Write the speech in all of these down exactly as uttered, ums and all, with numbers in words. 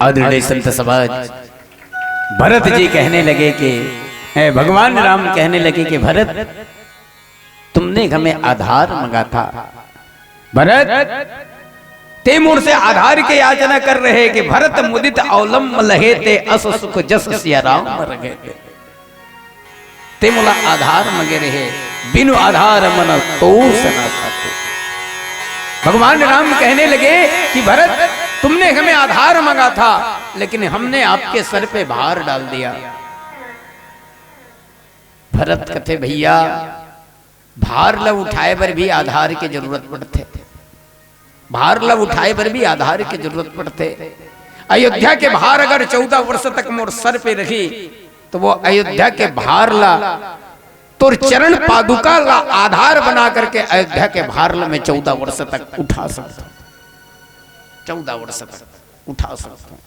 आदरणीय संत समाज, भरत जी कहने लगे कि, ए, भगवान राम कहने लगे कि भरत, तुमने हमें आधार मांगा था। भरत, ते मोर से आधार के याचना कर रहे कि भरत मुदित अवलंब लहे ते अस सुख जस सिया राम रहे ते। ते मोला आधार मांगे रहे, बिनु आधार मन तोस न सकूं। भगवान राम कहने लगे कि भरत, तुमने हमें आधार मांगा था, लेकिन हमने आपके सर पे भार डाल दिया। भरत कथे, भैया, भार ला उठाए बर भी आधार के जरूरत पड़थे। भार ला उठाए बर भी आधार के जरूरत पड़थे। अयोध्या के भार अगर चौदह वर्ष तक मोर सर पे रही, तो वो अयोध्या के भार ला, तोर चरण पादुका ला आधार बना करके अयोध्या के भार ला मैं चौदह वर्ष तक उठा सकता हूँ। चौदह वर्ष तक उठा सकता हूँ।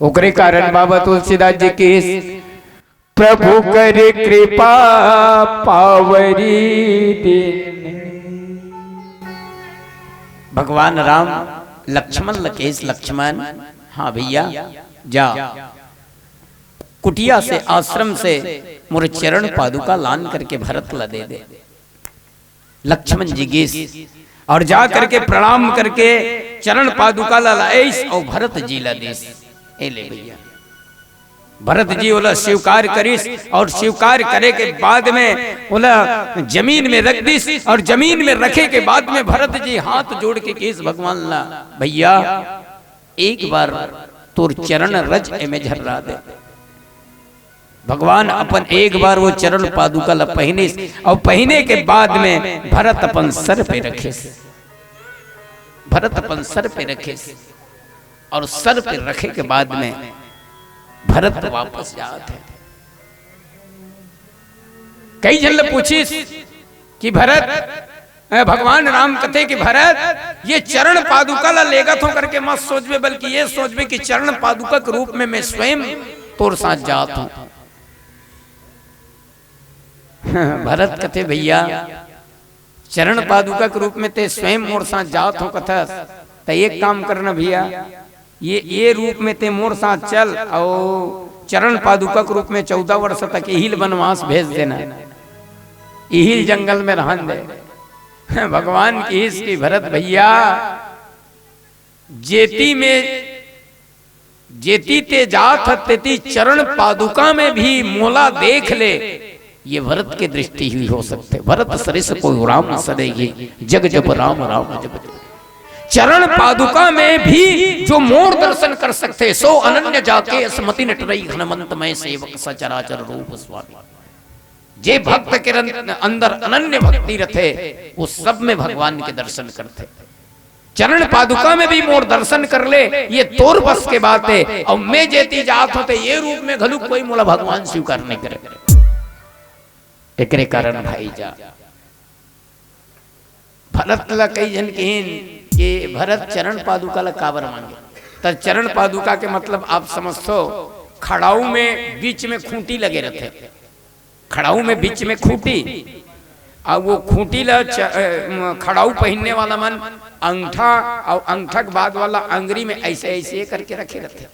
ओकरे कारण बाबा तुलसीदास जी की प्रभु करी कृपा पावरी दिन। भगवान राम लक्ष्मण ल कहिस, लक्ष्मण, हाँ भैया, जा, कुटिया से, आश्रम से मोर चरण पादुका लान करके भरत ल दे दे। लक्ष्मण जी गिस और जा करके प्रणाम करके चरण पादुका ला लाइस और भरत जी ला दिस। ए ले भैया, भरत जी ओला स्वीकार करिस और स्वीकार करे के बाद में ओला जमीन में रख दिस और जमीन में रखे के बाद में भरत जी हाथ जोड़ के कहिस भगवान ला, भैया, एक बार तोर चरण रज एमे झर्रा दे। भगवान अपन एक बार वो चरण पादुका ला पहिनिस और पहिने के बाद में भरत अपन सर पे रखिस, भरत अपन सर पे रखिस और सर पे रखे के बाद में भरत वापस जात हे। कई झन ल पूछिस कि भरत, अ, भगवान राम कथे कि भरत, ये चरण पादुका ला लेगत हों करके मत सोचबे, बल्कि ये सोचबे कि चरण पादुका के रूप में मैं स्वयं तोर साथ जात हों। भरत कथे, भैया, चरण पादुका के रूप में ते स्वयं मोर साथ जात हों कथस, त एक काम करना भैया, ये, ये रूप में ते मोर साथ चल, अउ चरण पादुका के रूप में चौदह वर्ष तक इही ल बनवास भेज देना, इही ल जंगल में रहन दे। भगवान कहिस कि भरत भैया, जेती में, जेती ते जात हस, तेती चरण पादुका में भी मोला देख ले, ये भरत के दृष्टि ही हो सकथे। भरत सरिस कोई राम न सरेगी, जग जब राम राम जब जब। चरण पादुका में भी जो मोर दर्शन कर सकथे, सो अनन्य जाके अस मति न टरई, हनुमंत मय सेवक सचराचर रूप स्वामी। जे भक्त के रन-, अंदर अनन्य भक्ति रथे, वो सब में भगवान के दर्शन करथे। चरण पादुका में भी मोर दर्शन कर ले, ये तोर बस के बात हे। अउ मैं जेती जात हों, ते ये रूप में घलो कोई मोला भगवान स्वीकार नहीं करे। एकरे कारण भाई जा, भरत ला कई झन कहिन कि भरत चरण पादुका ला काबर मांगे? त चरण पादुका के मतलब आप समझथो, खड़ाऊ में बीच में खूंटी लगे रथे। खड़ाऊ में बीच में खूंटी, अउ वो खूंटी ला च-, अ, म-, खड़ाऊ पहिनने वाला मन अंगठा अउ अंगठा के बाद वाला अंगरी में ऐसे ऐसे करके रखे रथे।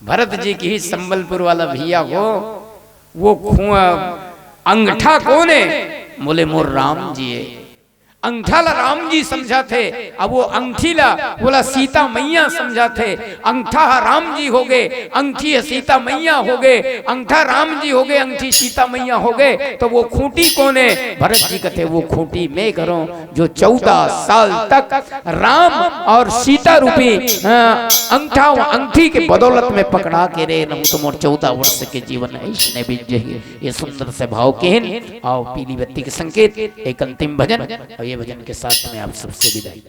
भरत जी कहिस संबलपुर वाला भैया हो, वो खु-, अ, अंगठा कोन हे? बोले, मोर राम जी हे। अंगठा ला राम जी समझथे, अब वो अंगठी ला, वोला सीता मैया समझथे। अंगठा ह राम जी होगे, अंगठी ह सीता मैया होगे, अंगठा राम जी होगे, अंगठी सीता मैया होगे, त वो खूंटी कोन हे? भरत जी कथे, वो खूंटी मैं करों, जो चौदह साल तक राम अउ सीता रूपी, अ, अंगठा अउ अंगठी के बदौलत में पकड़ा के रेहे रहूं, त मोर चौदह वर्ष के जीवन अइसने बीत जही। ये सुंदर से भाव कहिन अउ पीली बत्ती के संकेत, एक अंतिम भजन अउ ये भजन के साथ में आप सबसे विदाई।